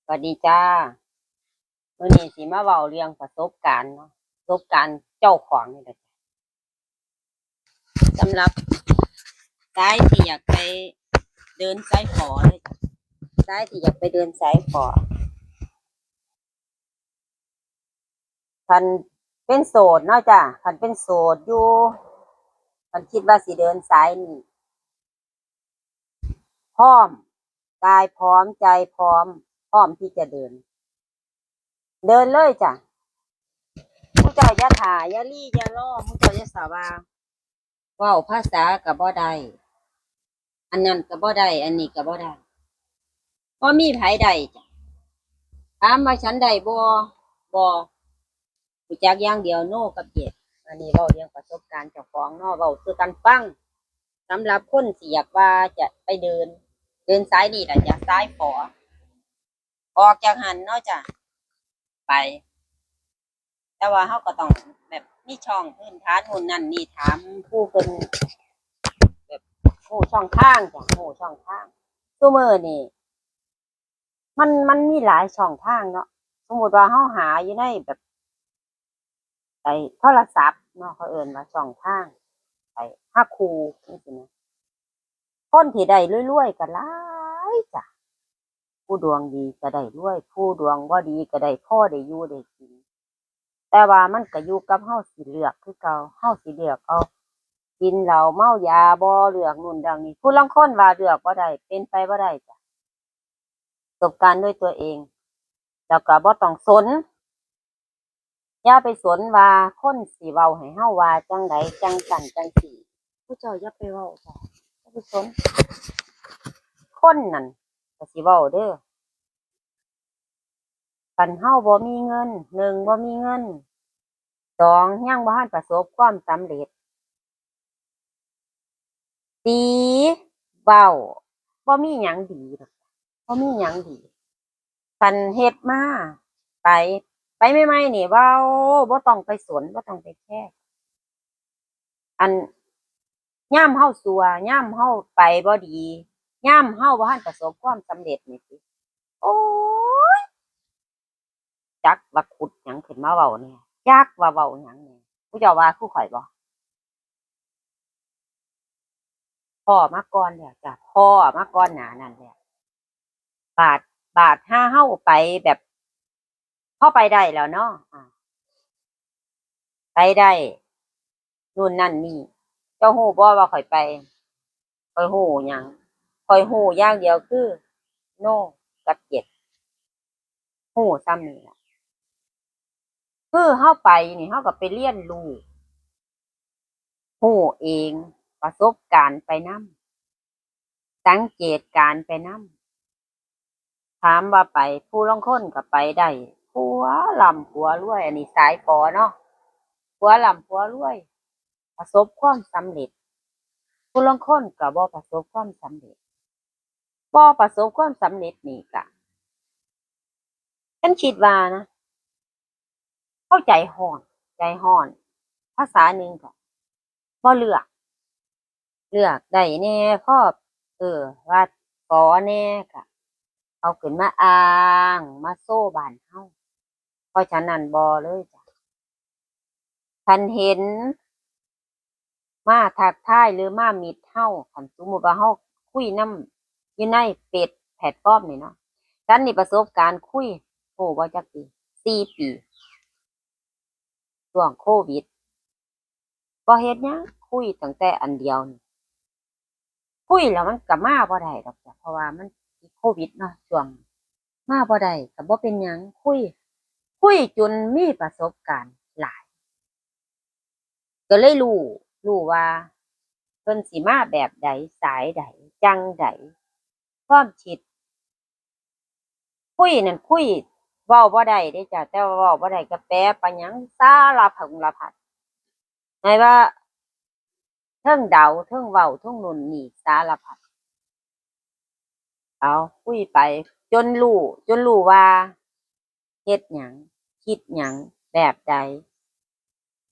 ຫວັດດີຈ້າ. ມື້ນີ້ຊິມາເວົ້າເລື່ອງປະສົບການເນາະ, ປະສົບການເຈົ້າຂອງນີ້ແຫຼະ. ສຳລັບຊາຍທີ່ຢາກໄປເດີນສາຍຝໍເລີຍ, ຊາຍທີ່ຢາກໄປເດີນສາຍຝໍ. ຄັນເປັນໂສດເນາະຈ້າ, ຄັນເປັນໂສດຢູ່, ຄັນຄິດວ່າຊິເດີນສາຍນີ້ ພ້ອມ, ກາຍພ້ອມ, ໃຈພ້ອມ, ພ້ອມທີ່ຈະເດີນ, ເດີນເລີຍຈ້າ. ໝູ່ເຈົ້າຢ່າຖ້າ, ຢ່າລີ, ຢ່າລໍ, ໝູ່ເຈົ້າຢ່າສາວ່າ. ເວົ້າພາສາກໍບໍ່ໄດ້, ອັນນັ້ນກໍບໍ່ໄດ້, ອັນນີ້ກໍບໍ່ໄດ້, ບໍ່ມີໃຜໄດ້ຈ້າ. ຖາມວ່າສັນໄດ້ບໍ່? ບໍ່. ຮູ້ຈັກຢ່າງດຽວ ໂນ ກັບ ເຢສ. ອັນນີ້ເວົ້າເລື່ອງປະສົບການເຈົ້າຂອງເນາະ, ເວົ້າສູ່ກັນຟັງ. ສຳລັບຄົນທີ່ຢາກວ່າຈະໄປເດີນ, ເດີນສາຍນີ້ລະ ຈາກສາຍຝໍ ອອກຈາກຫັ້ນເນາະຈ້າ ໄປ. ແຕ່ວ່າເຮົາກໍຕ້ອງແບບມີຊ່ອງພື້ນຖານ ໂນ່ນນັ້ນນີ້ ຖາມຜູ້ເພິ່ນແບບຮູ້ຊ່ອງທາງຈ້າ, ຮູ້ຊ່ອງທາງ. ຊຸມື້ນີ້ມັນ, ມັນມີຫຼາຍຊ່ອງທາງເນາະ. ສົມມຸດວ່າເຮົາຫາຢູ່ໃນແບບ ໄອ້ໂທລະສັບເນາະ, ເຂົາເອີ້ນວ່າຊ່ອງທາງໄອ້ຫາຄູ່ຈັ່ງຊີ້ນະ. ຄົນທີ່ໄດ້ລວຍໆກໍຫຼາຍຈ້າ, ຜູ້ດວງດີກໍໄດ້ລວຍ, ຜູ້ດວງບໍ່ດີກໍໄດ້ພໍໄດ້ຢູ່ໄດ້ກິນ. ແຕ່ວ່າມັນກໍຢູ່ກັບເຮົາຊິເລືອກຄືເກົ່າ, ເຮົາຊິເລືອກເອົາກິນເຫຼົ້າເມົາຢາບໍ, ເລືອກໂນ່ນເລືອກນີ້. ຜູ້ລາງຄົນວ່າເລືອກບໍ່ໄດ້, ເປັນໄປບໍ່ໄດ້ຈ້າ. ປະສົບການດ້ວຍຕົວເອງ ແລ້ວກໍບໍ່ຕ້ອງສົນ, ຢ່າໄປສົນວ່າຄົນຊິເວົ້າໃຫ້ເຮົາວ່າຈັ່ງໃດ, ຈັ່ງຊັ້ນຈັ່ງຊີ້. ຜູ້ເຈົ້າຢ່າໄປເວົ້າ, ຢ່າໄປສົນ, ຄົນນັ້ນກໍຊິເວົ້າເດີ້. ຄັນເຮົາບໍ່ມີເງິນ, ໜຶ່ງ ບໍ່ມີເງິນ, ສອງ ຍັງບໍ່ທັນປະສົບຄວາມສຳເລັດ, ຕີເວົ້າ ບໍ່ມີຫຍັງດີດອກ, ບໍ່ມີຫຍັງດີ. ຄັນເຮັດມາ ໄປ, ໄປໃໝ່ໆນີ້ເວົ້າ ບໍ່ຕ້ອງໄປສົນ, ບໍ່ຕ້ອງໄປແຄ. ອັນ ຍາມເຮົາຊົ່ວ, ຍາມເຮົາໄປບໍ່ດີ, ຍາມເຮົາບໍ່ທັນປະສົບຄວາມສຳເລັດນີ້ຕິ, ໂອ້ຍ ຈັກວ່າຂຸດຫຍັງຂຶ້ນມາເວົ້າແດ່, ຈັກວ່າເວົ້າຫຍັງແດ່. ຜູ້ເຈົ້າວ່າຄືຂ້ອຍບໍ່? ພໍ້ມາກ່ອນແລ້ວຈ້າ, ພໍ້ມາກ່ອນໜ້ານັ້ນແລ້ວ. ບາດ, ບາດຫາເຮົາໄປແບບ ພໍໄປໄດ້ແລ້ວເນາະ, ອາ ໄປໄດ້ ໂນ່ນນັ້ນນີ້. ເຈົ້າຮູ້ບໍ່ວ່າຂ້ອຍໄປ? ຂ້ອຍຮູ້ຫຍັງ? ຂ້ອຍຮູ້ຢ່າງດຽວຄື ໂນ ກັບ ເຢສ. ຮູ້ສ່ຳນີ້ລະ. ຄືເຮົາໄປນີ້ ເຮົາກໍໄປຮຽນຮູ້ ຮູ້ເອງ, ປະສົບການໄປນຳ, ສັງເກດການໄປນຳ. ຖາມວ່າໄປ, ຜູ້ລາງຄົນກໍໄປໄດ້ ຜົວລ່ຳຜົວລວຍ, ອັນນີ້ສາຍຝໍເນາະ, ຜົວລ່ຳຜົວລວຍ, ປະສົບຄວາມສຳເລັດ. ຜູ້ລາງຄົນກໍບໍ່ປະສົບຄວາມສຳເລັດ. ບໍ່ປະສົບຄວາມສຳເລັດນີ້ກະ ເພິ່ນຄິດວ່ານະ ເຮົາໃຈຮ້ອນ, ໃຈຮ້ອນ, ພາສາໜຶ່ງກະບໍ່ເລືອກ, ເລືອກໄດ້ແດ່ ພໍ ເອີ ວ່າ ຂໍ ແດ່ ກະເອົາຂຶ້ນມາອ້າງ ມາໂຊບ້ານເຮົາ. ເພາະສະນັ້ນບໍ່ເລີຍຈ້າ. ຄັນເຫັນມາທັກທາຍ ຫຼື ມາມິດເຮົາ, ຄັນສົມມຸດວ່າເຮົາຄຸຍນຳຢູ່ໃນເຟສແພລດຟອມນີ້ເນາະ, ສັນນີ້ປະສົບການຄຸຍ ໂອ້ ບໍ່ຈັກປີ ສີ່ປີ ຊ່ວງໂຄວິດ ບໍ່ເຮັດຫຍັງ ຄຸຍຕັ້ງແຕ່ອັນດຽວນີ້. ຄຸຍແລ້ວມັນກໍມາບໍ່ໄດ້ດອກຈ້າ ເພາະວ່າມັນຕິດໂຄວິດເນາະ ຊ່ວງມາບໍ່ໄດ້ກໍບໍ່ເປັນຫຍັງ ຄຸຍ ຄຸຍຈົນມີປະສົບການຫຼາຍ ກໍເລີຍຮູ້ ຮູ້ວ່າເພິ່ນຊິມາແບບໃດ ສາຍໃດ ຈັ່ງໃດ ຄວາມຄິດ ຄຸຍນັ້ນຄຸຍ ເວົ້າບໍ່ໄດ້ເດ້ຈ້າ ແຕ່ວ່າເວົ້າບໍ່ໄດ້ກໍແປໄປຫຍັງສາລະພັງລະພັດ ໃຫ້ວ່າເທິງເດົາ ເທິງເວົ້າ ເທິງໂນ່ນນີ້ສາລະພັດ ເອົາ ຄຸຍໄປຈົນຮູ້ ຈົນຮູ້ວ່າເຮັດຫຍັງ ຄິດຫຍັງ ແບບໃດ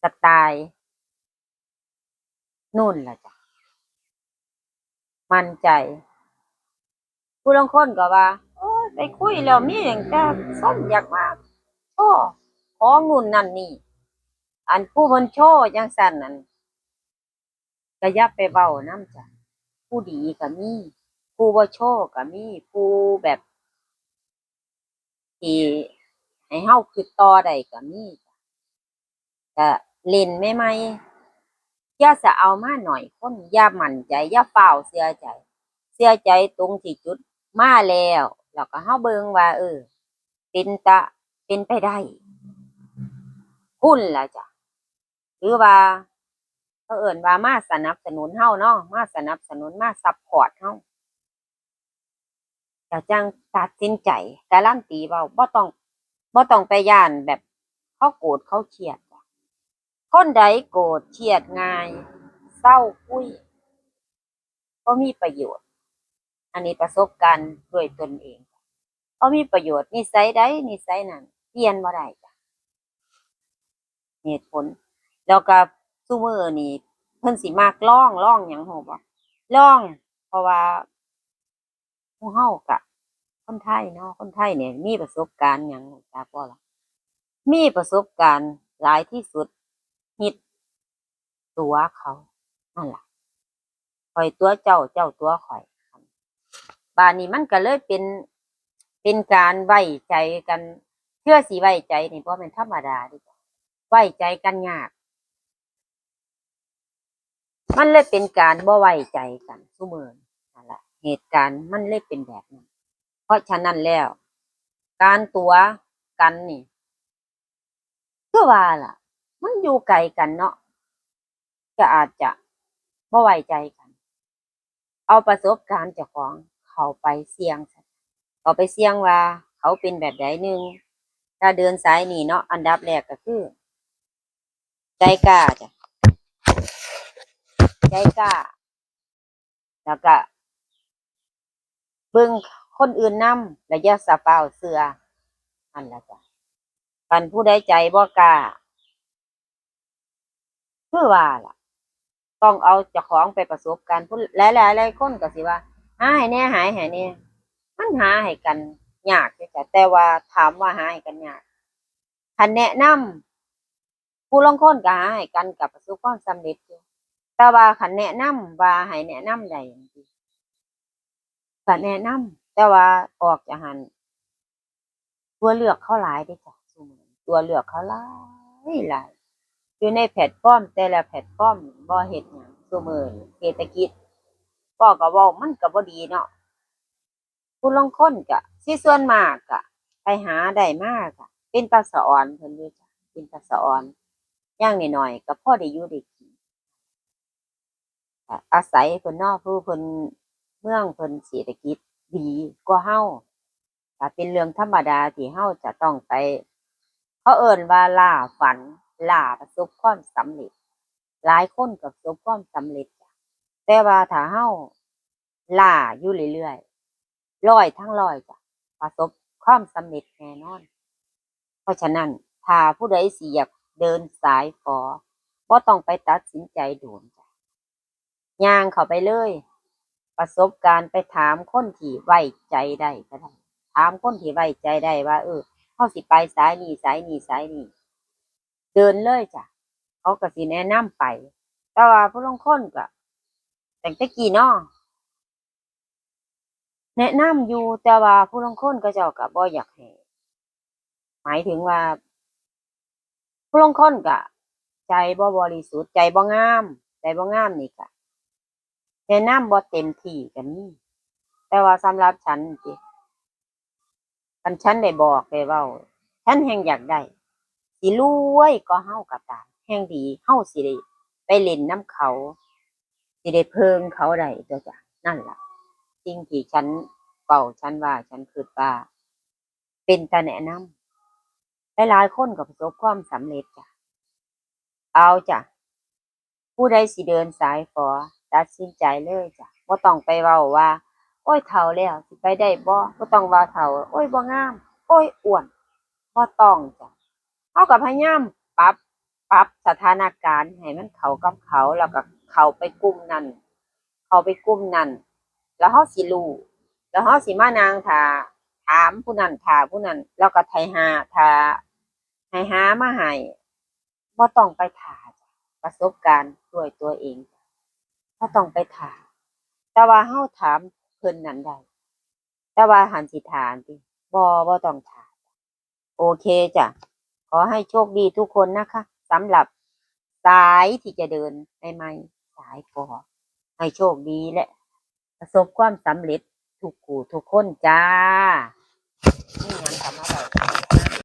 ສະໄຕລ໌ ໂນ່ນລະຈ້າ ໝັ້ນໃຈ. ຜູ້ລາງຄົນກໍວ່າ ໂອ້ຍ ໄປຄຸຍແລ້ວມີຕັ້ງແຕ່ຄົນຢາກມາໂຊ ຂອງນັ້ນນັ້ນນີ້ ອັນຜູ້ເພິ່ນໂຊຈັ່ງຊັ້ນນັ້ນ ກໍຢ່າໄປເວົ້ານຳຈ້ະ. ຜູ້ດີກໍມີ ຜູ້ບໍ່ໂຊກໍມີ ຜູ້ແບບ ທີ່ໃຫ້ເຮົາຄິດຕໍ່ໄດ້ກໍມີ. ກະຫຼິ້ນໃໝ່ໆ ຢ່າສະເອົາມາໜ້ອຍຄົນ ຢ່າໝັ້ນໃຈ ຢ່າຟ້າວເຊື່ອໃຈ ເຊື່ອໃຈຕົງທີ່ຈຸດມາແລ້ວ ແລ້ວກໍເຮົາເບິ່ງວ່າ ເອີ ເປັນຕາ ເປັນໄປໄດ້ ພຸ້ນລະຈ້ະ ຫຼືວ່າເຂົາເອີ້ນວ່າມາສະໜັບສະໜູນເຮົາເນາະ ມາສະໜັບສະໜູນ ມາຊັບພອດເຮົາ ກະຈັ່ງຕັດສິນໃຈ ກາລັນຕີເວົ້າ ບໍ່ຕ້ອງ ບໍ່ຕ້ອງໄປຢ້ານແບບເຂົາໂກດເຂົາຄຽດ. ຄົນໃດໂກດຄຽດງ່າຍ ເຊົາຄຸຍ ບໍ່ມີປະໂຫຍດ. ອັນນີ້ປະສົບການດ້ວຍຕົນເອງ ບໍ່ມີປະໂຫຍດ. ນິໄສໃດນິໄສນັ້ນ ປ່ຽນບໍ່ໄດ້ຈ້ະ ເຫດຜົນ. ແລ້ວກໍຊຸມື້ນີ້ເພິ່ນຊິມັກລອງ ລອງຫຍັງຮູ້ບໍ່? ລອງ ເພາະວ່າ ໝູ່ເຮົາກະຄົນໄທເນາະ ຄົນໄທນີ້ມີປະສົບການຫຍັງຮູ້ຈັກບໍ່ລະ? ມີປະສົບການຫຼາຍທີ່ສຸດ ຮິດຕົວະເຂົານັ້ນລະ ຂ້ອຍຕົວະເຈົ້າ ເຈົ້າຕົວະຂ້ອຍ. ບາດນີ້ມັນກະເລີຍເປັນ ເປັນການໄວ້ໃຈກັນ ເທື່ອຊິໄວ້ໃຈນີ້ບໍ່ແມ່ນທຳມະດາເດ້ ໄວ້ໃຈກັນຍາກ. ມັນເລີຍເປັນການບໍ່ໄວ້ໃຈກັນຊຸມື້ນີ້ ນັ້ນລະ ເຫດການມັນເລີຍເປັນແບບນັ້ນ. ເພາະສະນັ້ນແລ້ວ ການຕົວະກັນນີ້ ຄືວ່າລະ ມັນຢູ່ໄກກັນເນາະ ກໍອາດຈະບໍ່ໄວ້ໃຈກັນ. ເອົາປະສົບການເຈົ້າຂອງເຂົ້າໄປສ່ຽງ ເຂົ້າໄປສ່ຽງວ່າເຂົາເປັນແບບໃດ. ໜຶ່ງ ຖ້າເດີນສາຍນີ້ເນາະ ອັນດັບແລກກໍຄື ໃຈກ້າຈ້ະ ໃຈກ້າ ແລ້ວກະເບິ່ງຄົນອື່ນນຳ ແລ້ວຢ່າສະຟ້າວເຊື່ອ ຫັ້ນລະຈ້ະ. ຄັນຜູ້ໃດໃຈບໍ່ກ້າ ຄືວ່າລະ ຕ້ອງເອົາເຈົ້າຂອງໄປປະສົບກັນ. ຜູ້ ຫຼາຍໆ ຫຼາຍຄົນກໍຊິວ່າ ຫາໃຫ້ແດ່ ຫາໃຫ້ແດ່ ມັນຫາໃຫ້ກັນຍາກຢູ່ຈ້ະ. ແຕ່ວ່າຖາມວ່າຫາໃຫ້ກັນຍາກ ຄັນແນະນຳ ຜູ້ລາງຄົນກໍຫາໃຫ້ກັນກໍປະສົບຄວາມສຳເລັດຢູ່. ແຕ່ວ່າຄັນແນະນຳວ່າໃຫ້ແນະນຳໄດ້ຈັ່ງຊີ້ ກໍແນະນຳ ແຕ່ວ່າອອກຈາກຫັ້ນ ຕົວເລືອກເຂົາຫຼາຍເດ້ຈ້ະ ຊຸມື້ນີ້ຕົວເລືອກເຂົາຫຼາຍຫຼາຍ ຢູ່ໃນແພລດຟອມແຕ່ລະແພລດຟອມ ບໍ່ເຮັດຫຍັງຊຸມື້ນີ້ ເສດຖະກິດ ເວົ້າກໍເວົ້າ ມັນກໍບໍ່ດີເນາະ. ຜູ້ລາງຄົນກະຊິ ສ່ວນມາກກະໄປຫາໄດ້ມາກະເປັນຕາສະອອນເພິ່ນຢູ່ຈ້ະ ເປັນຕາສະອອນ ຢ່າງໜ້ອຍໆກະພໍໄດ້ຢູ່ໄດ້ກິນ. ກະອາໄສເພິ່ນເນາະ ຜູ້ເພິ່ນ ເມືອງເພິ່ນເສດຖະກິດດີກວ່າເຮົາ ກະເປັນເລື່ອງທຳມະດາທີ່ເຮົາຈະຕ້ອງໄປ ເຂົາເອີ້ນວ່າລ່າຝັນ ລ່າປະສົບຄວາມສຳເລັດ. ຫຼາຍຄົນກະປະສົບຄວາມສຳເລັດ ແຕ່ວ່າຖ້າເຮົາ ລ້າຢູ່ເລື້ອຍໆ ຮ້ອຍທັງຮ້ອຍ ຈະປະສົບຄວາມສຳເລັດແນ່ນອນ. ເພາະສະນັ້ນ ຖ້າຜູ້ໃດຊິຢາກເດີນສາຍຝໍ ບໍ່ຕ້ອງໄປຕັດສິນໃຈໂດນ ຍ່າງເຂົ້າໄປເລີຍ ປະສົບການ ໄປຖາມຄົນທີ່ໄວ້ໃຈໄດ້ກໍໄດ້ ຖາມຄົນທີ່ໄວ້ໃຈໄດ້ວ່າ ເອີ ເຮົາຊິໄປສາຍນີ້ ສາຍນີ້ ສາຍນີ້ ເດີນເລີຍຈ້ະ ເຂົາກໍຊິແນະນຳໄປ. ແຕ່ວ່າຜູ້ລາງຄົນກໍ ຕັ້ງແຕ່ກີ້ເນາະ ແນະນຳຢູ່ ແຕ່ວ່າຜູ້ລາງຄົນເຂົາເຈົ້າກໍບໍ່ຢາກໃຫ້ ໝາຍເຖິງວ່າ ຜູ້ລາງຄົນກໍໃຈບໍ່ບໍລິສຸດ ໃຈບໍ່ງາມ ໃຈບໍ່ງາມນີ້ກໍ ແນະນຳບໍ່ເຕັມທີ່ກໍມີ. ແຕ່ວ່າສຳລັບສັນນີ້ຕິ ຄັນສັນໄດ້ບອກໄດ້ເວົ້າ ສັນແຮ່ງຢາກໄດ້ ຊິລວຍກວ່າເຮົາກໍຕາມ ແຮ່ງດີ ເຮົາຊິໄດ້ໄປຫຼິ້ນນຳເຂົາ ຊິໄດ້ເພິ່ງເຂົາໄດ້ຕົວະຈ້ະ. ນັ້ນລະ ສິ່ງທີ່ສັນເວົ້າ ສັນວ່າ ສັນຄິດວ່າ ເປັນຕາແນະນຳ. ຫຼາຍໆຄົນກໍປະສົບຄວາມສຳເລັດຈ້ະ. ເອົາຈ້ະ ຜູ້ໃດຊິເດີນສາຍຝໍ ຕັດສິນໃຈເລີຍຈ້ະ. ບໍ່ຕ້ອງໄປເວົ້າວ່າ ໂອ້ຍ ເຖົ້າແລ້ວ ຊິໄປໄດ້ບໍ່? ບໍ່ຕ້ອງວ່າເຖົ້າ ໂອ້ຍ ບໍ່ງາມ ໂອ້ຍ ອ້ວນ ບໍ່ຕ້ອງຈ້ະ. ເຮົາກໍພະຍາຍາມປັບ ປັບສະຖານະການໃຫ້ມັນເຂົ້າກັບເຂົາ ແລ້ວກໍເຂົ້າໄປກຸ່ມນັ້ນ ເຂົ້າໄປກຸ່ມນັ້ນ ແລ້ວເຮົາຊິຮູ້ ແລ້ວເຮົາຊິມານັ່ງຖ້າ ຖາມຜູ້ນັ້ນຖ້າຜູ້ນັ້ນ ແລ້ວກໍໄຖຫາ ຖ້າ ໃຫ້ຫາມາໃຫ້ ບໍ່ຕ້ອງໄປຖ້າ ປະສົບການດ້ວຍຕົວເອງ ບໍ່ຕ້ອງໄປຖ້າ ແຕ່ວ່າເຮົາຖາມເພິ່ນນັ້ນໄດ້ ແຕ່ວ່າຫັ້ນຊິຖ້າຕິ ບໍ່ ບໍ່ຕ້ອງຖ້າ. ໂອເຄຈ້ະ ຂໍໃຫ້ໂຊກດີທຸກຄົນນະຄະ ສຳລັບສາຍທີ່ຈະເດີນໃໝ່ໆ ສາຍກໍໃຫ້ໂຊກດີ ແລະ ປະສົບຄວາມສຳເລັດທຸກຜູ້ທຸກຄົນຈ້າ.